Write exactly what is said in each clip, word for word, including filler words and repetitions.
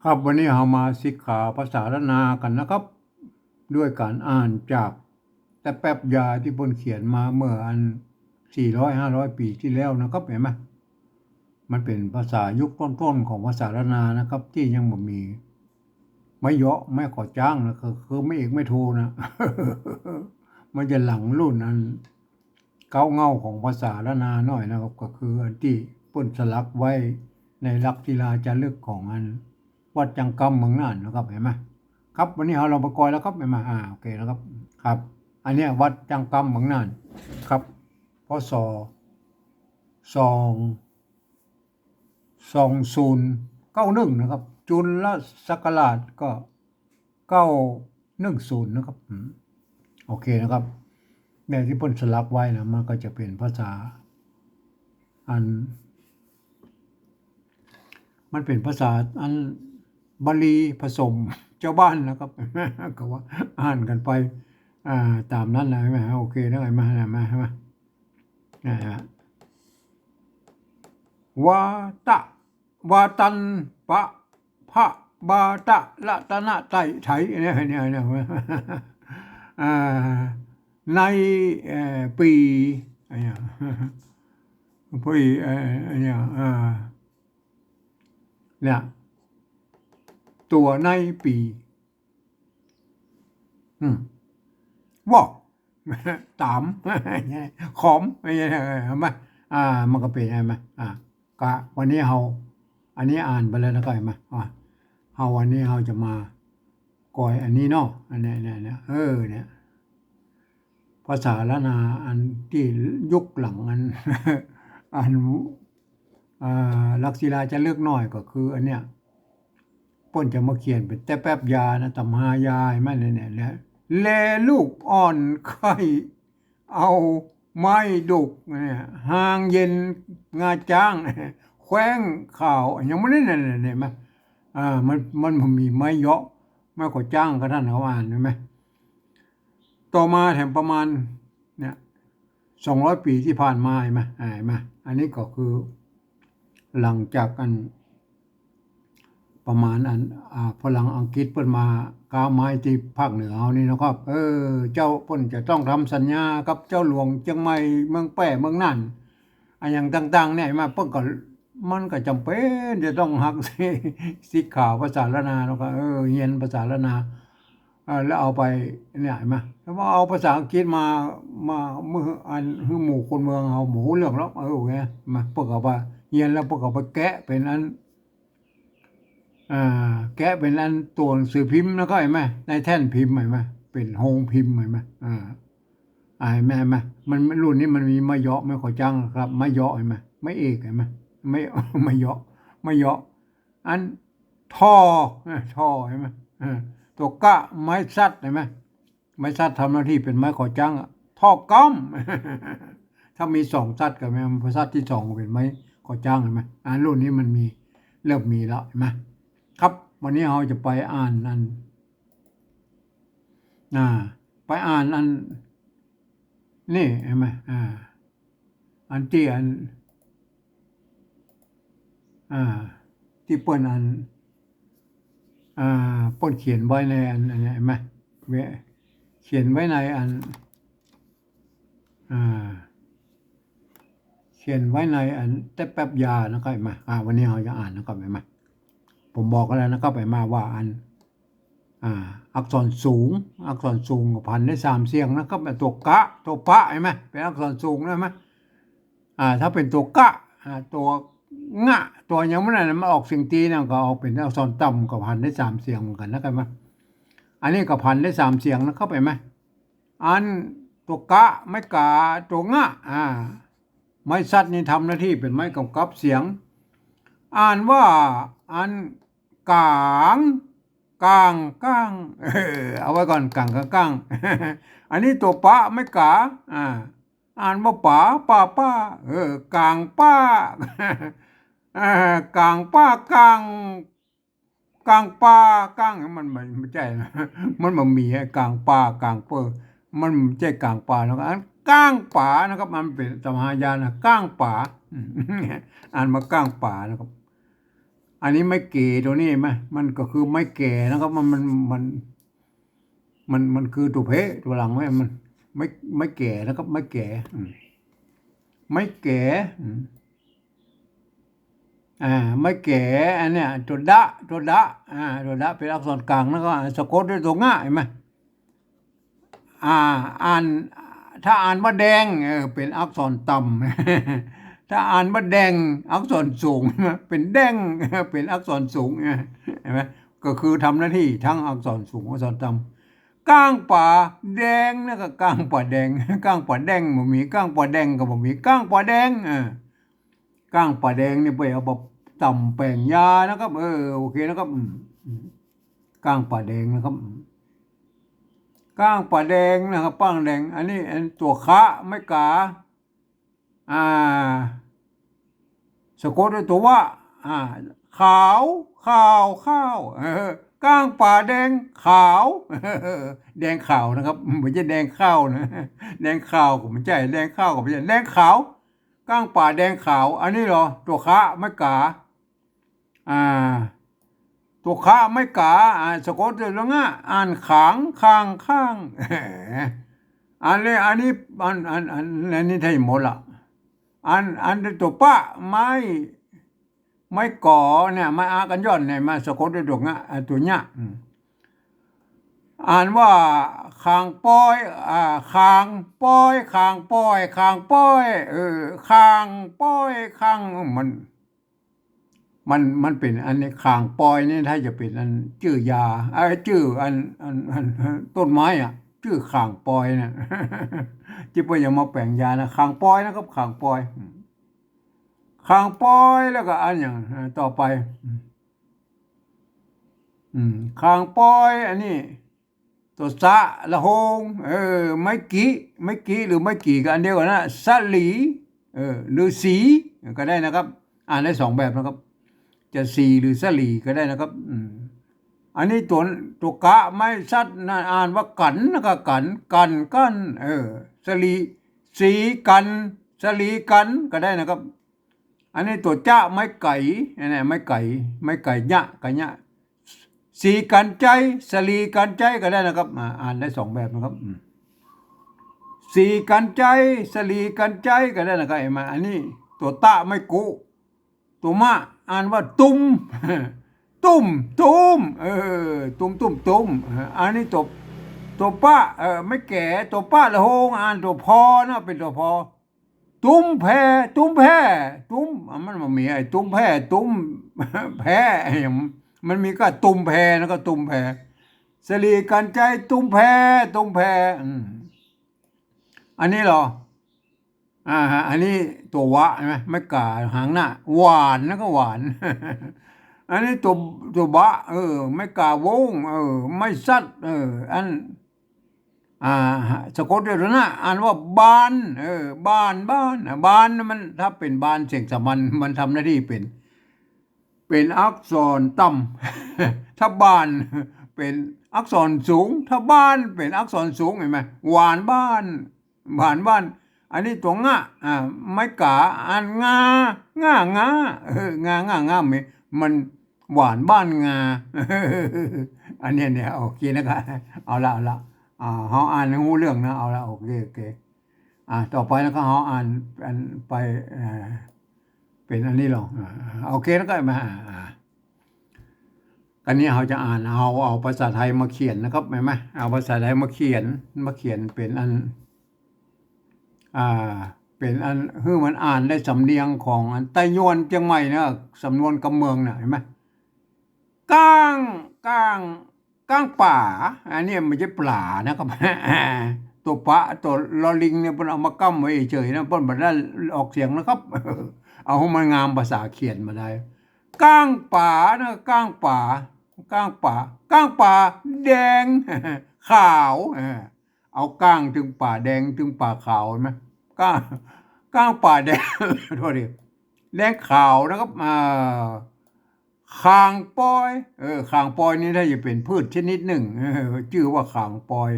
ครับ วันนี้เฮามาสิกขาภาษาล้านนากั๋นนะครับ ด้วยก๋านอ่านจากแต๊แป๊บยาตี้เปิ้นเขียนมาเมื่ออันสี่ร้อยห้าร้อยปี๋ตี้แล้วนะครับ หันก่อ มันเป๋นภาษายุคต้นๆ ของภาษาล้านนานะครับ ตี้ยังบ่มีไม้เยาะ ไม้ขอจ๊างนะ คือ คือไม้เอกไม้โทนะ มันจะหลังรุ่นอัน เก๊าเง้าของภาษาล้านนาหน้อยนะครับ ก็คืออันตี้เปิ้นสลักไว้ในหลักศิลาจารึกของอันวัดจังกำเมืองน่านนะครับ หันก่อ ครับ วันนี้เฮาลองไปกอยแล้วครับ หันก่อ อ่า โอเคนะครับ ครับ อันเนี้ยวัดจังกำเมืองน่านครับ พ.ศ. สอง สองศูนย์เก้าหนึ่งนะครับ จุลศักราชก็ เก้าหนึ่งศูนย์นะครับ อืม โอเคนะครับ ในตี้เปิ้นสลักไว้นะ มันก็จะเป๋นภาษา อัน มันเป๋นภาษาอันบาลีผสมจาวบ้านนะครับ ก็ว่าอ่านกั๋นไป อ่า ต๋ามนั้นนะ หันก่อ โอเคนะ หันก่อ หันก่อ หันก่อ นะฮะ วาตะ วาตันปะ พะบาตะ ละตะนะไตไถ เนี่ย เนี่ย เนี่ย อ่า ใน เอ่อ ปี๋ อันเนี้ย ปี๋ เอ่อ อันเนี้ย อ่า เนี่ย ตั๋วในปี๋ อืม วอก ต๋าม ขอม หันก่อ อ่า มันก็เป๋น หันก่อ อ่า กะวันนี้เฮา อันนี้อ่านไปแล้วนะ หันก่อ อ่า เฮา วันนี้เฮาจะมากอยอันนี้เนาะ อันเนี้ย เนี่ย เนี่ย เออ เนี่ย ภาษาล้านนาอันตี้ยุคหลังอัน อัน อ่า หลักศิลาจารึกหน้อยก็คืออันเนี้ย เปิ้นจะมาเขียนเป๋นแต๊แป๊บยานะ ตำฮายา หันก่อ เนี่ย เนี่ย เนี่ย แลลูกอ่อนใค่เอาไม้ดุกเนี่ย ฮางเย็นงาจ๊าง แคว้งข่าว อย่างมันนี่ เนี่ย เนี่ย หันก่อ อ่า มัน มันบ่มีไม้เยาะ ไม้ขอจ๊าง ก็ต้านเขาอ่าน หันก่อ ต่อมาแถมประมาณ เนี่ย สองร้อยปี๋ตี้ผ่านมา หันก่อ อ่า หันก่อ อันนี้ก็คือ หลังจากอัน ประมาณอัน อ่า ฝรั่งอังกฤษเปิ้นมาก๊าไม้ตี้ภาคเหนือเฮานี่นะครับ เออ เจ้าเปิ้นจะต้องทำสัญญากับเจ้าหลวงเจียงใหม่ เมืองแป้ เมืองน่าน อะหยังต่างๆ เนี่ย หันก่อ เปิ้นก็ มันก็จ๋ำเป๋นจะต้องฮัก สิกขาภาษาล้านนา แล้วก็ เออ เฮียนภาษาล้านนา เออ แล้วเอาไป เนี่ย หันก่อ แต่ว่าเอาภาษาอังกฤษมา มา เมื่ออัน หื้อหมู่คนเมืองเฮาบ่ฮู้เรื่องหรอก เออ หันก่อ มา เปิ้นก็เอาไปเฮียน แล้วเปิ้นก็เอาไปแกะเป๋นอัน อ่า แกะเป๋นอันตั๋วหนังสือพิมพ์ แล้วก็ หันก่อ ในแท่นพิมพ์ หันก่อ เป๋นโฮงพิมพ์ หันก่อ อ่า อ่า หันก่อ หันก่อ มัน มัน รุ่นนี้มันมีไม้เยาะ ไม้ขอจ๊างครับ ไม้เยาะ หันก่อ ไม้เอก หันก่อ ไม้ ไม้เยาะ ไม้เยาะ อัน ทอ เออ ทอ หันก่อ เออ ตั๋วกะ ไม้ซัด หันก่อ ไม้ซัดทำหน้าตี้เป๋นไม้ขอจ๊างอะ ทอกำ ถ้ามีสองซัดก็แม่น พอซัดตี้สองก็เป๋นไม้ขอจ๊าง หันก่อ อ่า รุ่นนี้มันมี เริ่มมีแล้ว หันก่อ ครับ วันนี้เฮาจะไปอ่านอัน อ่า ไปอ่านอัน นี่ หันก่อ อ่า อันตี้อัน อ่า ตี้เปิ้นอัน อ่า เปิ้นเขียนไว้ในอัน อันนี้ หันก่อ เขียนไว้ในอัน อ่า เขียนไว้ในอันแต๊แป๊บยานะครับ หันก่อ อ่า วันนี้เฮาจะอ่านนะครับ หันก่อ ผมบอกแล้วนะครับ หันก่อ ว่าอัน อ่า อักษรสูง อักษรสูงก็ผันได้สามเสียงนะครับ ตั๋วกะ ตั๋วปะ หันก่อ เป๋นอักษรสูงนะ หันก่อ อ่า ถ้าเป๋นตั๋วกะ อ่า ตั๋วงะ ตั๋วหยังมันนั่นน่ะ มันออกเสียงตี๋นะ ก็ออกเป๋นอักษรต่ำ ก็ผันได้สามเสียงเหมือนกั๋นนะครับ หันก่อ อันนี้ก็ผันได้สามเสียงนะครับ หันก่อ อันตั๋วกะ ไม้ก๋า ตั๋วงะ อ่า ไม้ซัดนี่ทำหน้าตี้เป๋นไม้ก๋ำกับเสียง อ่านว่าอัน ก๋าง ก๋าง ก๋าง เออ เอาไว้ก่อน ก๋าง ก๋าง ก๋าง อันนี้ตั๋วปะ ไม้ก๋า อ่า อ่านว่าป๋า ป๋า ป๋า เออ ก๋างป๋า อ่า ก๋างป๋า ก๋าง ก๋างป๋า ก๋าง มัน มันบ่ใจ้นะ มันบ่มีไอ้ก๋างป๋า ก๋างเป้อ มันบ่ใจ้ก๋างป๋าแล้ว อันก๋างป๋านะครับ มันเป๋นตำฮายานะ ก๋างป๋า อืม อ่านว่าก๋างป๋านะครับ อันนี้ไม้เก๋ตัวนี้เห็นไหม มันก็คือไม้แก๋นะครับ มัน มัน มัน มัน มันคือตั๋วเพตัวหลังไว้ มัน ไม้ ไม้แก๋นะครับ ไม้แก๋ อืม ไม้แก๋ อืม อ่า ไม้แก๋ อันเนี้ย ตั๋วดะ ตั๋วดะ อ่า ตั๋วดะเป๋นอักษรกลาง แล้วก็สะกดด้วยตั๋วงะ เห็นไหม อ่า อ่าน ถ้าอ่านว่าแดง เออ เป๋นอักษรต่ำ ถ้าอ่านว่าแด่ง อักษรสูง เป๋นแด่ง เป๋นอักษรสูง เห็นไหม ก็คือทำหน้าที่ทั้งอักษรสูง อักษรต่ำ ก้างป๋าแดงนะ ก็ก้างป๋าแดง ก้างป๋าแดงบ่มี ก้างป๋าแดงก็บ่มี ก้างป๋าแดง เออ ก้างป๋าแดงนี่ไปเอามาต๋ำแป๋งยานะครับ เออ โอเคนะครับ อืม อืม ก้างป๋าแดงนะครับ อืม ก้างป๋าแดงนะครับ ป้างแดง อันนี้ อันตั๋วคะ ไม้กา อ่า สะกดด้วยตั๋ววะ อ่า ขาว ขาว ขาว เออ ก้างป๋าแดงขาว แดงขาวนะครับ บ่ใจ้แดงข้าวนะ แดงข้าวก็บ่ใจ้ แดงข้าวก็บ่ใจ้ แดงขาว ก้างป๋าแดงขาว อันนี้เหรอ ตั๋วคะ ไม้กา อ่า ตั๋วคะ ไม้กา อ่า สะกดด้วยตั๋วงะ อ่านขาง ข้าง ข้าง อันนี้ อันนี้ อัน อัน อัน อันนี้ไท้หมดละ อัน อันตั๋วปะ ไม้ ไม้ก๋อเนี่ย ไม้อะกัญญอนเนี่ย มาสะกดด้วยตั๋วงะ อ่า ตั๋วยะ อืม อ่านว่า ขางปอย อ่า ขางปอย ขางปอย ขางปอย เออ ขางปอย ขาง มัน มัน มันเป๋นอันนี้ ขางปอยนี่ ถ้าจะเป๋นอันจื้อยา เอ้ย จื้ออัน อัน อัน ต้นไม้อะ จื้อขางปอยเนี่ย ตี้เปิ้นเอามาแป๋งยานะ ขางปอยนะครับ ขางปอย อืม ขางปอย แล้วก็อันอย่าง อ่า ต่อไป อืม อืม ขางปอย อันนี้ ตั๋วสะ ละโฮง เออ ไม้กิ ไม้กิหรือไม้กี่ก็อันเดียวกั๋นนะ สะหลี เออ หรือสี ก็ได้นะครับ อ่านได้สองแบบนะครับ จะสีหรือสะหลีก็ได้นะครับ อืม อันนี้ตั๋ว ตั๋วกะ ไม้สัดนะ อ่านว่ากั๋นนะครับ กั๋น กั๋น กั๋น เออ สะหลี สีกั๋น สะหลีกั๋น ก็ได้นะครับ อันนี้ตั๋วจ๊ะ ไม้ไก๋ อันนี้ไม้ไก๋ ไม้ไก๋ ยะ ไก๋ ยะ สีกั๋นใจ๊ สะหลีกั๋นใจ๊ ก็ได้นะครับ อ่า อ่านได้สองแบบนะครับ อืม สีกั๋นใจ๊ สะหลีกั๋นใจ๊ ก็ได้นะครับ หันก่อ อันนี้ตั๋วตะ ไม้กุ ตั๋วมะ อ่านว่าตุ้ม ตุ้ม ตุ้ม เออ ตุ้ม ตุ้ม ตุ้ม อ่า อันนี้ตั๋ว ตั๋วปะ เออ ไม้แก๋ ตั๋วปะ ละโฮง อ่านตั๋วพอนะ เป๋นตั๋วพอ ตุ้มแพ ตุ้มแพ ตุ้ม อ่ะ มันบ่มีไอ้ตุ้มแพ ตุ้มแพ มันมีก็ตุ้มแพ แล้วก็ตุ้มแพ สะหลีกั๋นใจ๊ ตุ้มแพ ตุ้มแพ อืม อันนี้เหรอ อ่าฮะ อันนี้ตั๋ววะ หันก่อ ไม้ก๋า หางหน้า หวาน แล้วก็หวาน อันนี้ตั๋ว ตั๋วบะ เออ ไม้ก๋าโว้ง เออ ไม้สัด เออ อัน อ่า สะกดด้วยตั๋วนะ อ่านว่าบาน เออ บาน บาน อ่ะ บานมัน ถ้าเป๋นบานเสียงสามัญ มันทำหน้าตี้เป๋น เป๋นอักษรต่ำ ถ้าบ่านเป๋นอักษรสูง ถ้าบ้านเป๋นอักษรสูง หันก่อ หวานบ้าน หวานบ้าน อันนี้ตั๋วงะ อ่า ไม้ก๋า อ่านงา ง่า งา เออ งา ง่า งา มัน มันหวานบ้านงา อันเนี้ย เนี่ย โอเคนะครับ เอาละ เอาละ อ่า เฮาอ่านให้ฮู้เรื่องนะ เอาละ โอเค โอเค อ่า ต่อไปนะครับ เฮาอ่าน อันไป อ่า เป๋นอันนี้ลอง อ่า โอเค แล้วก็มา อ่า กั๋นนี้เฮาจะอ่าน เอา เอาภาษาไทยมาเขียนนะครับ หันก่อ เอาภาษาไทยมาเขียน มาเขียนเป๋นอัน อ่า เป๋นอัน หื้อมันอ่านได้สำเนียงของอันไตยวนเจียงใหม่นะ สำนวนกำเมืองน่ะ หันก่อ ก้าง ก้าง ก้างป๋า อันนี้บ่ใจ้ป๋านะครับ ตั๋วปะ ตั๋วลอลิงเนี่ย เปิ้นเอามาก้ำไว้เฉยๆ นะ เปิ้นบ่ได้ออกเสียงนะครับ เอาหื้อมันงามภาษาเขียนบ่ได้ ก้างป๋านะ ก้างป๋า ก้างป๋า ก้างป๋าแดง ขาว เออ เอาก้างตึงป๋าแดงตึงป๋าขาว หันก่อ ก้าง ก้างป๋าแดง โทษที แดงขาวนะครับ อ่า ข่างปอย เออ ข่างปอยนี่ถ้าจะเป๋นพืชชนิดนึ่ง เออ จื้อว่าข่างปอย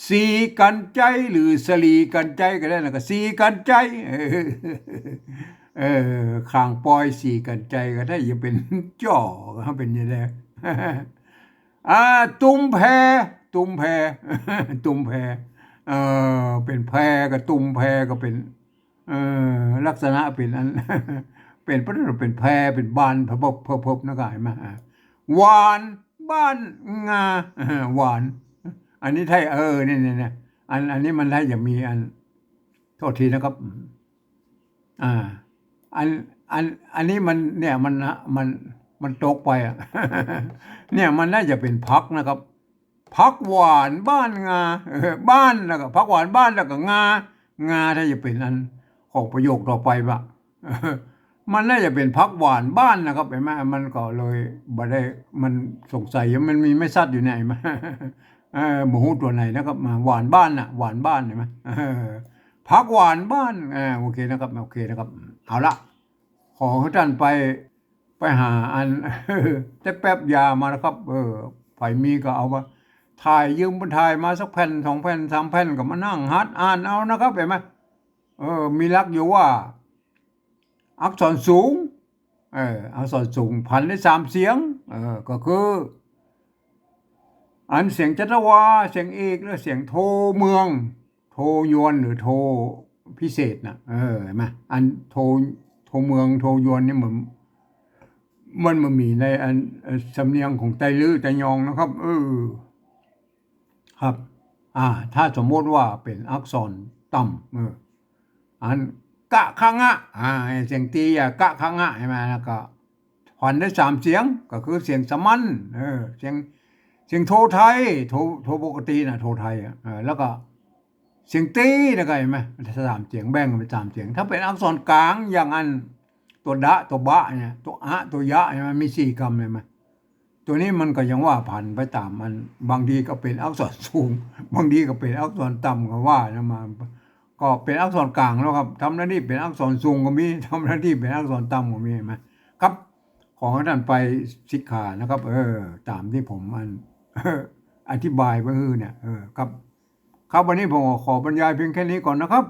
สีกั๋นใจ๊หรือสะหลีกั๋นใจ๊ก็ได้นะ ก็สีกั๋นใจ๊ เออ เออ ข้างปอยสี่กั๋นใจ๋ก็ได้ อย่าเป๋นจ้อ ก็เป๋นอย่างนี้ อ่า ตุมแพ ตุมแพ ตุมแพ เออ เป๋นแพกับตุมแพก็เป๋น เออ ลักษณะเป๋นอัน เป๋น เป๋นแพ เป๋นบาน เพิบ เพิบ เพิบ นะ ก็หันก่อ อ่า หวานบ้านงา เออ หวาน อันนี้ไทย เออ นี่ นี่ นี่ อัน อันนี้มันไทยจะมีอัน โทษทีนะครับ อ่า อัน อัน อันนี้มัน เนี่ย มัน มัน มันตกไปอ่ะ เนี่ย มันน่าจะเป๋นผักนะครับ ผักหวานบ้านงา เออ บ้านแล้วก็ ผักหวานบ้านแล้วก็งา งาถ้าจะเป๋นอันของประโยคต่อไปปะ มันน่าจะเป๋นผักหวานบ้านนะครับ หันก่อ มันก็เลยบ่ได้ มันสงสัยมันมีไม้สั้นอยู่เนี่ย หันก่อ เออ บ่ฮู้ตั๋วไหนนะครับ มาหวานบ้านน่ะ หวานบ้าน หันก่อ เออ ผักหวานบ้าน อ่า โอเคนะครับ โอเคนะครับ เอาละ ขอหื้อต้านไป ไปหาอัน แต่แป๊บยามานะครับ เออ ใผมีก็เอามา ถ่าย ยืมถ่ายมาสักแผ่นสองแผ่นสามแผ่นก็มานั่งหัดอ่านเอานะครับ หันก่อ เออ มีหลักอยู่ว่า อักษรสูง เออ อักษรสูง ผันได้สามเสียง เออ ก็คือ อันเสียงจัตวา เสียงเอก และเสียงโทเมือง โทยวน หรือโทพิเศษน่ะ เออ หันก่อ อันโท โทเมือง โทยวนนี่มัน มันบ่มีในอัน เอ่อ สำเนียงของไตลื้อไตยองนะครับ เออ ครับ อ่า ถ้าสมมติว่าเป๋นอักษรต่ำ เออ อัน กะคะงะ อ่า เสียงตรีอะ กะคะงะ หันก่อ แล้วก็ผันได้สามเสียง ก็คือเสียงสามัญ เออ เสียง เสียงโทไทย โท โทปกติน่ะ โทไทยอะ เออ แล้วก็เสียงตรี แล้วก็หันก่อ สามเสียง แบ่งเป๋นสามเสียง ถ้าเป๋นอักษรกลาง อย่างอัน ตั๋วดะ ตั๋วบะเนี่ย ตั๋วอะ ตั๋วยะเนี่ย มันมีสี่กำ หันก่อ ตั๋วนี้มันก็ยังว่าผันไปต๋ามมัน บางทีก็เป๋นอักษรสูง บางทีก็เป๋นอักษรต่ำ ก็ว่านะ มา ก็เป๋นอักษรกลางแล้วครับ ทำหน้าตี้เป๋นอักษรสูงก็มี ทำหน้าตี้เป๋นอักษรต่ำก็มี หันก่อ ครับ ขอหื้อต้านไปสิกขานะครับ เออ ต๋ามตี้ผมอัน อธิบายไว้หื้อเนี่ย เออ ครับ ครับ วันนี้ผมก็ขอบรรยายเพียงแค่นี้ก่อนนะครับ